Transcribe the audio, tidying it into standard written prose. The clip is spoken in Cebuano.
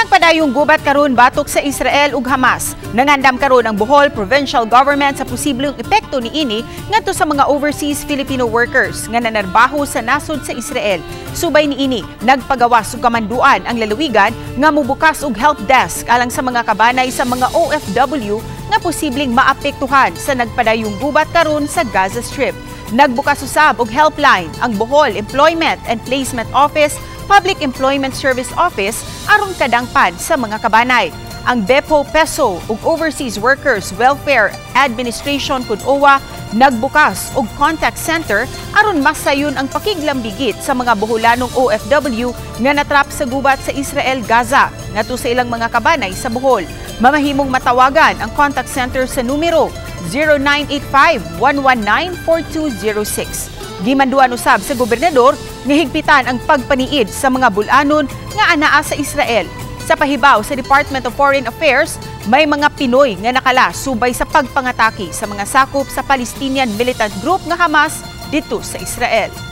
Nagpadayong gubat karon batok sa Israel ug Hamas, nangandam karon ang Bohol Provincial Government sa posibleng epekto niini ngadto sa mga overseas Filipino workers nga nanarbaho sa nasod sa Israel. Subay niini, nagpagawas og kamanduan ang lalawigan nga mubukas og help desk alang sa mga kabanay sa mga OFW nga posibleng maapektuhan sa nagpadayong gubat karon sa Gaza Strip. Nagbukas usab og helpline ang Bohol Employment and Placement Office, Public Employment Service Office aron kadangpan sa mga kabanay. Ang BEPO PESO ug Overseas Workers Welfare Administration kun OWWA nagbukas og contact center aron masayon ang pakiglambigit sa mga Boholanong OFW nga natrap sa gubat sa Israel-Gaza ngadto sa ilang mga kabanay sa Bohol. Mamahimong matawagan ang contact center sa numero 0985-119-4206. Gimanduan usab sa gobernador nga higpitan ang pagpaniid sa mga bulanon nga anaa sa Israel. Sa pahibaw sa Department of Foreign Affairs, may mga Pinoy nga nakala subay sa pagpangatake sa mga sakop sa Palestinian militant group nga Hamas didto sa Israel.